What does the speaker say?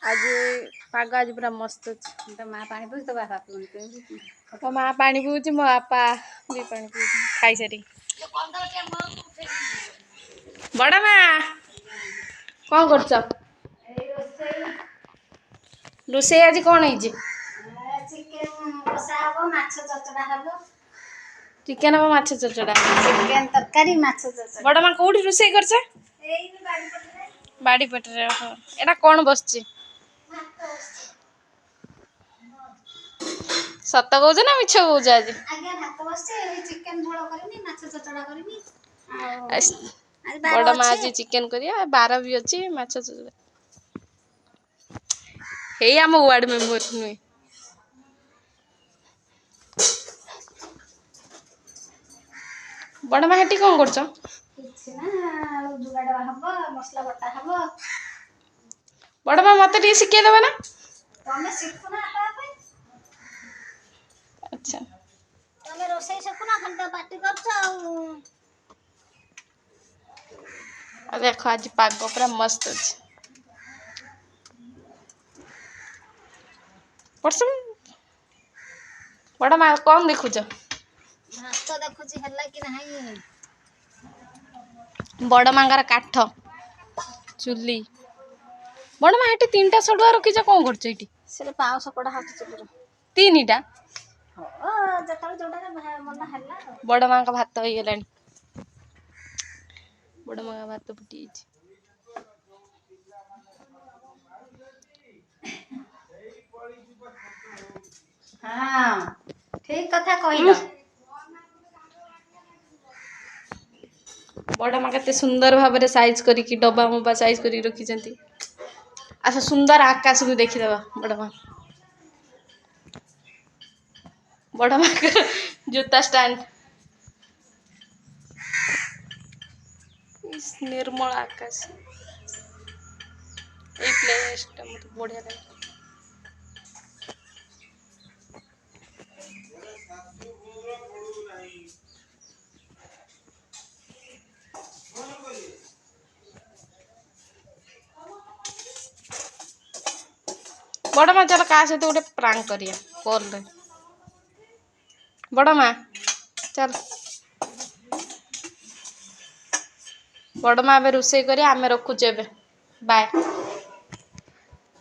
ଆଜି ପାଗ ଆଜି ପୁରା ମସ୍ତ ଅଛି। ତ ମା ପାଣି ପିଉଛି, ତୋ ବାପା ପିଉନି। ମୋ ମା ପାଣି ପିଉଛି, ମୋ ବାପା ବି ପାଣି ପିଉଛି ଖାଇସାରି। ବଡ଼ ମା, କ'ଣ କରୁଛ? ରୋଷେଇ ଆଜି କ'ଣ ହେଇଛି? ଚିକେନ କଷା ହବ, ମାଛ ଚଚଡ଼ା ହବ। ଚିକେନ ହବ, ମାଛ ଚଚଡ଼ା। ଚିକେନ ତରକାରୀ, ମାଛ ଚଚଡ଼ା। ବଡ଼ ମା, କୋଉଠି ରୋଷେଇ କରୁଛ? ଏଇ ବାଡ଼ି ପଟରେ। ବାଡ଼ି ପଟରେ। ଓହୋ, ଏଇଟା କ'ଣ ବସିଛି? ଭାତ ବସିଛି। ସତ କହୁଛ ନା ମିଛ କହୁଛ ଆଜି? ଆଜ୍ଞା, ଭାତ ବସିଛି। ଏଇ ଚିକେନ ଝୋଳ କରିମି, ମାଛ ଚଚଡ଼ା କରିମି ଆଉ ଆଜି ବାର ବଡ଼ ମା ଅଛି। ଆଜି ଚିକେନ କରିବା, ବାର ବି ଅଛି, ମାଛ ଚଚଡ଼ା। ହେଇ ଆମ ୱାର୍ଡ ମେମ୍ବର ନୁହେଁ। ବଡ଼ ମା, ହେଠି କ'ଣ କରୁଛ? କିଛି ନା, ଆଳୁ ଯୋଗାଡ଼ ହବ, ମସଲା ବଟା ହବ। ବଡ଼ ମା, ମତେ ଟିକେ ଶିଖେଇ ଦେବ ନା? ତମେ ଶିଖୁନା ଆପେ ଆପେ। ଆଚ୍ଛା। ତମେ ରୋଷେଇ ଶିଖୁନା, ଖାଲି ତ ପାଟି କରୁଛ ଆଉ। ଆଉ ଦେଖ, ଆଜି ପାଗ ପୁରା ମସ୍ତ ଅଛି। ବର୍ଷା। ବଡ଼ ମା, କ'ଣ ଦେଖୁଛ? ଭାତ ଦେଖୁଛି ହେଲା କି ନାହିଁ। ବଡ଼ ମାଙ୍କର କାଠ ଚୁଲି। ବଡ଼ ମା, ଏଠି ତିନିଟା ସଡ଼ୁଆ ରଖିଛ, କ'ଣ କରୁଛ ଏଇଠି? ସେଟା ପାଉଁଶ ପୋଡ଼ା ହଉଛି ଚୁଲିରେ। ତିନିଟା? ହଁ, ଯେତେବେଳେ ଯୋଉଟା ମନ ହେଲା ଆଉ। ବଡ଼ ମାଙ୍କ ଭାତ ହେଇଗଲାଣି। ବଡ଼ ମାଙ୍କ ଭାତ ଫୁଟି ଯାଇଛି। ହଁ, ଠିକ କଥା କହିଲ। ବଡ଼ ମା କେତେ ସୁନ୍ଦର ଭାବରେ ସାଇଜ କରିକି, ଡବା ମବା ସାଇଜ କରିକି ରଖିଛନ୍ତି। ଆଚ୍ଛା, ସୁନ୍ଦର ଆକାଶକୁ ଦେଖିଦେବା। ବଡ଼ ମା, ବଡ଼ ମାଙ୍କର ଜୁତା ଷ୍ଟାଣ୍ଡ। ଇସ୍, ନିର୍ମଳ ଆକାଶ। ଏଇ ପ୍ଲେସଟା ମତେ ବଢିଆ ଲାଗେ। ବଡ଼ ମା, ଚାଲ କାହା ସହିତ ଗୋଟେ ପ୍ରାଙ୍କ କରିବା କଲରେ। ବଡ଼ ମା, ଚାଲ। ବଡ଼ ମା ଏବେ ରୋଷେଇ କରିବା, ଆମେ ରଖୁଛୁ ଏବେ। ବାଏ।